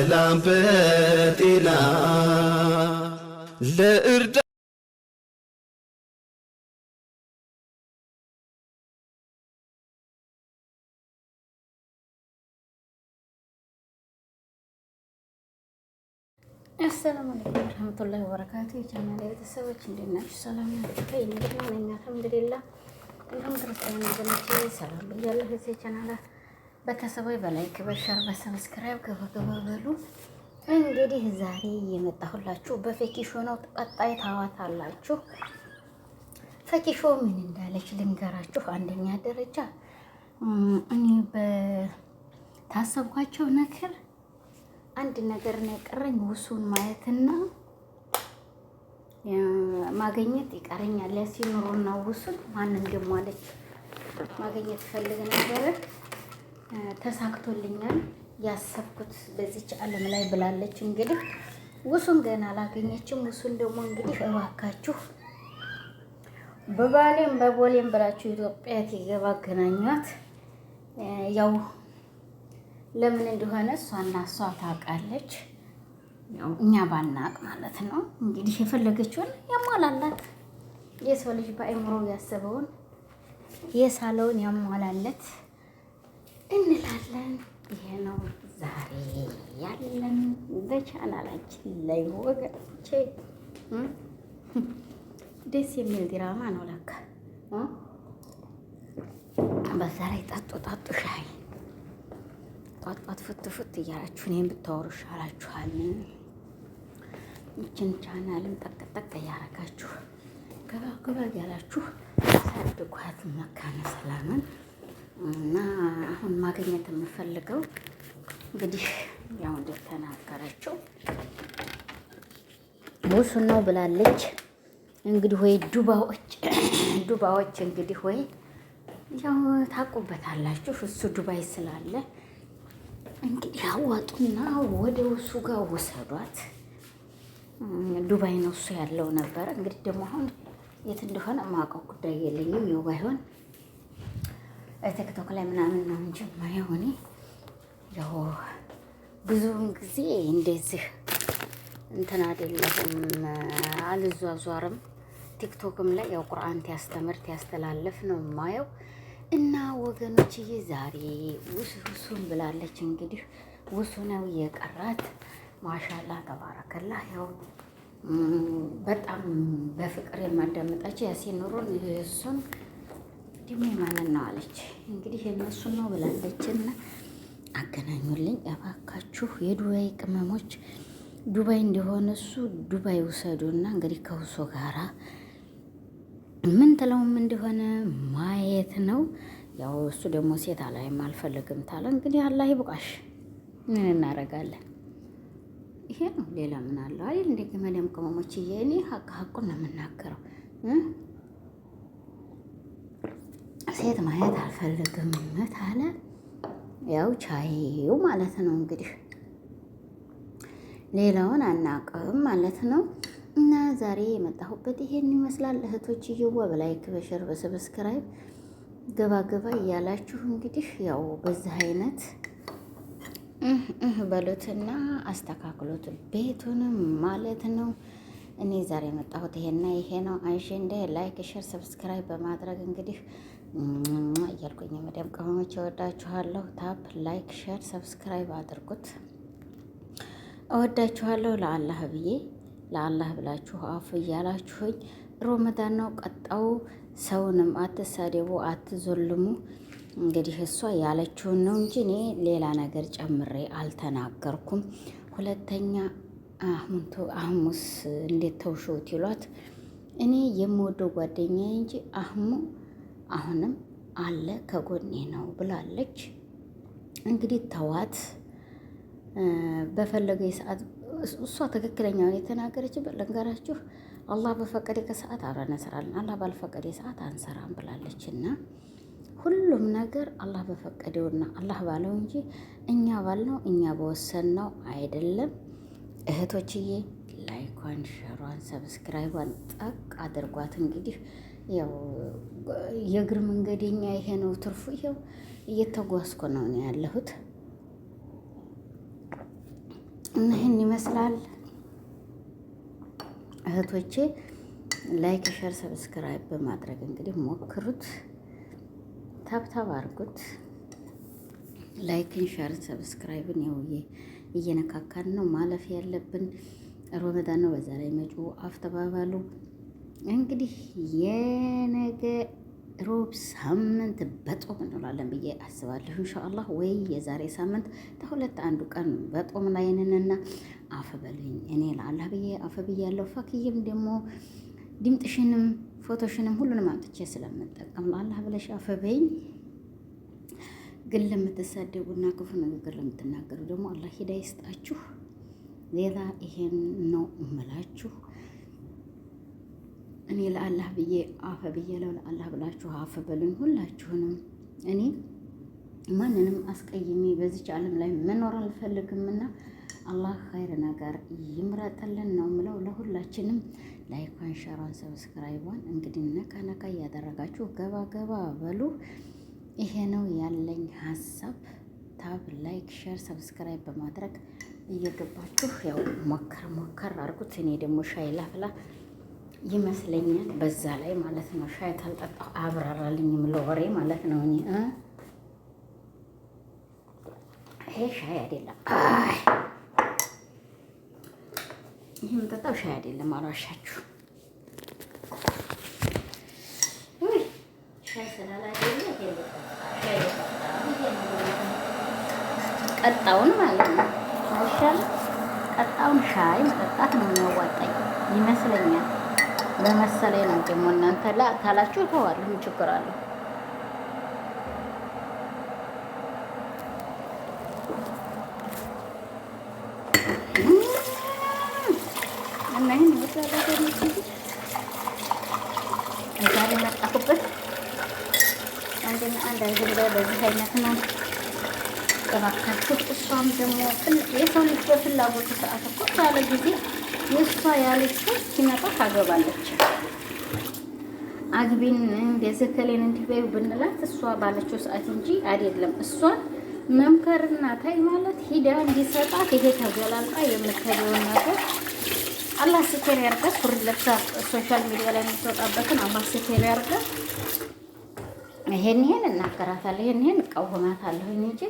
በሰላም በጤና ለእርዳ አሰላሙ አለይኩም ወረህመቱላሂ ወበረካቱ። የቻናሌ ቤተሰቦች እንዴት ናችሁ? ሰላም ናችሁ? እኔ ደህና ነኝ አልሐምዱሊላህ። እንዲሁም ክርስቲያን ወገኖቼ ሰላም ብያለሁ። የዚህ ቻናል ቤተሰቦች በ like በ share በ subscribe ገባ ገባ በሉ። እንግዲህ ዛሬ የመጣሁላችሁ በፈኪሾ ነው። ቀጣይ ታዋታላችሁ። ፈኪሾ ምን እንዳለች ልንገራችሁ። አንደኛ ደረጃ እኔ በታሰብኳቸው ነገር አንድ ነገር ነው የቀረኝ፣ ውሱን ማየትና ማግኘት ይቀረኛል። ያሲኑሩና ውሱን ማንን ደሞ አለች ማግኘት ፈልግ ነበረ፣ ተሳክቶልኛል ያሰብኩት በዚች ዓለም ላይ ብላለች። እንግዲህ ውሱን ገና አላገኘችም። ውሱን ደግሞ እንግዲህ እባካችሁ በባሌም በቦሌም ብላችሁ ኢትዮጵያ ትገባ አገናኟት። ያው ለምን እንደሆነ እሷና እሷ ታውቃለች፣ እኛ ባናቅ ማለት ነው። እንግዲህ የፈለገችውን ያሟላላት የሰው ልጅ በአእምሮ ያሰበውን የሳለውን ያሟላለት እንላለን። ይሄ ነው ዛሬ ያለን በቻናላችን ላይ ወገኖቼ። ደስ የሚል ዲራማ ነው ለካ። በዛ ላይ ጠጡ ጠጡ ሻይ ጧት ጧት ፍት ፍት እያላችሁ እኔን ብታወሩ ይሻላችኋል። ይችን ቻናልም ጠቅ ጠቅ እያረጋችሁ ገባ ገባ እያላችሁ አሳድጓት መካነ ሰላምን እና አሁን ማግኘት የምፈልገው እንግዲህ ያው እንደተናገረችው ውሱን ነው ብላለች። እንግዲህ ወይ ዱባዎች ዱባዎች እንግዲህ ወይ ያው ታውቁበታላችሁ እሱ ዱባይ ስላለ እንግዲህ አዋጡና ወደ እሱ ጋር ውሰዷት። ዱባይ ነው እሱ ያለው ነበረ። እንግዲህ ደግሞ አሁን የት እንደሆነ የማውቀው ጉዳይ የለኝም። ያው ባይሆን ቲክቶክ ላይ ምናምን ነው እንጂ የማየው እኔ ያው ብዙውን ጊዜ እንደዚህ እንትን አይደለሁም፣ አልዟዟርም። ቲክቶክም ላይ ያው ቁርአን ያስተምር ያስተላለፍ ነው የማየው። እና ወገኖችዬ ዛሬ ውሱን ብላለች። እንግዲህ ውሱ ነው የቀራት። ማሻላ ተባረከላ። ያው በጣም በፍቅር የማዳመጣቸው ያሴን ኑሩን እሱን ደግሞ የማንን ነው አለች። እንግዲህ የእነሱን ነው ብላለች። እና አገናኙልኝ እባካችሁ የዱባይ ቅመሞች፣ ዱባይ እንደሆነ እሱ ዱባይ ውሰዱና እንግዲህ ከውሶ ጋራ ምን ትለውም እንደሆነ ማየት ነው። ያው እሱ ደግሞ ሴት አላይም አልፈልግም ታለ። እንግዲህ አላህ ይብቃሽ፣ ምን እናደርጋለን? ይሄ ነው፣ ሌላ ምን አለው? አይደል እንደ ገመደም ቅመሞች፣ እኔ ሀቅ ሀቁን ነው የምናገረው። ሴት ማየት አልፈልግም ታለ። ያው ቻይው ማለት ነው እንግዲህ ሌላውን አናውቅም ማለት ነው። እና ዛሬ የመጣሁበት ይሄን ይመስላል እህቶች፣ እየዋ በ like በ share በ subscribe ገባ ገባ እያላችሁ እንግዲህ ያው በዚህ አይነት በሉትና አስተካክሎት ቤቱንም ማለት ነው። እኔ ዛሬ የመጣሁት ይሄና ይሄ ነው። አጀንዳ like፣ share፣ subscribe በማድረግ እንግዲህ እያልኩኝ የመዳም ቅመሞች እወዳችኋለሁ። tap like፣ share፣ subscribe አድርጉት። እወዳችኋለሁ ለአላህ ብዬ ለአላህ ብላችሁ አፍ እያላችሁኝ ሮመዳን ነው ቀጣው። ሰውንም አትሳደቡ፣ አትዞልሙ። እንግዲህ እሷ ያለችውን ነው እንጂ እኔ ሌላ ነገር ጨምሬ አልተናገርኩም። ሁለተኛ አህሙስ እንዴት ተውሽውት ይሏት እኔ የምወደው ጓደኛ እንጂ አህሙ አሁንም አለ ከጎኔ ነው ብላለች። እንግዲህ ተዋት በፈለገ ሰዓት እሷ ትክክለኛውን የተናገረችበት ልንገራችሁ። አላህ በፈቀደ ከሰዓት አብረን እንሰራለን፣ አላህ ባልፈቀደ ሰዓት አንሰራም ብላለች። እና ሁሉም ነገር አላህ በፈቀደውና አላህ ባለው እንጂ እኛ ባልነው እኛ በወሰንነው አይደለም። እህቶችዬ like ኳን፣ share ሯን፣ subscribe ቧን ጠቅ አድርጓት። እንግዲህ ያው የእግር መንገደኛ ይሄ ነው ትርፉ። ይሄው እየተጓዝኩ ነው ያለሁት። እና ይህን ይመስላል እህቶቼ። Like፣ share፣ subscribe በማድረግ እንግዲህ ሞክሩት፣ tap tap አድርጉት። Like ን፣ share ን፣ subscribe ን ያው እየነካካን ነው ማለፍ ያለብን። ሮመዳን ነው። በዛ ላይ መጪው አፍ ተባባሉ። እንግዲህ የነገ ሮብ ሳምንት በጦም እንውላለን ብዬ አስባለሁ። ኢንሻአላህ ወይ የዛሬ ሳምንት ከሁለት አንዱ ቀን በጦም ላይ ነንና አፍ በሉኝ። እኔ ለአላህ ብዬ አፍ ብያለሁ። ፈክዬም ደግሞ ድምጥሽንም ፎቶሽንም ሁሉንም አምጥቼ ስለምጠቀም ለአላህ ብለሽ አፍ በይኝ። ግን ለምትሳደቡና ክፉ ንግግር ለምትናገሩ ደግሞ አላህ ሂዳያ ይስጣችሁ። ሌላ ይሄን ነው እምላችሁ። እኔ ለአላህ ብዬ አፈ ብያለሁ። ለአላህ ብላችሁ አፈ በሉኝ ሁላችሁንም። እኔ ማንንም አስቀይሜ በዚች ዓለም ላይ መኖር አልፈልግምና አላህ ኸይር ነገር ይምረጥልን ነው ምለው። ለሁላችንም like ኳን፣ share ሯን፣ subscribe ቧን እንግዲህ ነካ ነካ እያደረጋችሁ ገባ ገባ በሉ። ይሄ ነው ያለኝ ሀሳብ። Tap like፣ share፣ subscribe በማድረግ እየገባችሁ ያው ሞከር ሞከር አድርጉት። እኔ ደግሞ ሻይ ላፍላ ይመስለኛል በዛ ላይ ማለት ነው። ሻይ ታልጠጣሁ አብራራልኝም ለወሬ ማለት ነው። እኔ ይሄ ሻይ አይደለም፣ ይሄ የምጠጣው ሻይ አይደለም። አልዋሻችሁ ሻይ ስላላደለ ቀጣውን ማለት ነው አይሻልም? ቀጣውን ሻይ መጠጣት ነው የሚያዋጣኝ ይመስለኛል። በመሰለኝ ነው ደግሞ እናንተ ላ ታላችሁ እተዋለሁ። ምን ችግር አለው? እና ይህን ዛሬ መጣሁበት አንድና አንድ አጀንዳ በዚህ አይነት ነው። እባካችሁ እሷም ደግሞ የሰው ልጅ በፍላጎቱ ሰዓት እኮ ባለ ጊዜ የእሷ ያለችው ሲመጣ ታገባለች። አግቢን እንደዚህ ከሌን እንዲህ በይው ብንላት እሷ ባለችው ሰዓት እንጂ አይደለም። እሷን መምከርና ታይ ማለት ሂዳ እንዲሰጣት ይሄ ተገላልጣ የምትሄደውን ነገር አላህ ስትር ያርጋት። ሱሪ ለብሳ social media ላይ የምትወጣበትን አላህ ስትር ያርጋት። ይሄን ይሄን እናገራታለሁ፣ ይሄን ይሄን እቃወማታለሁ እንጂ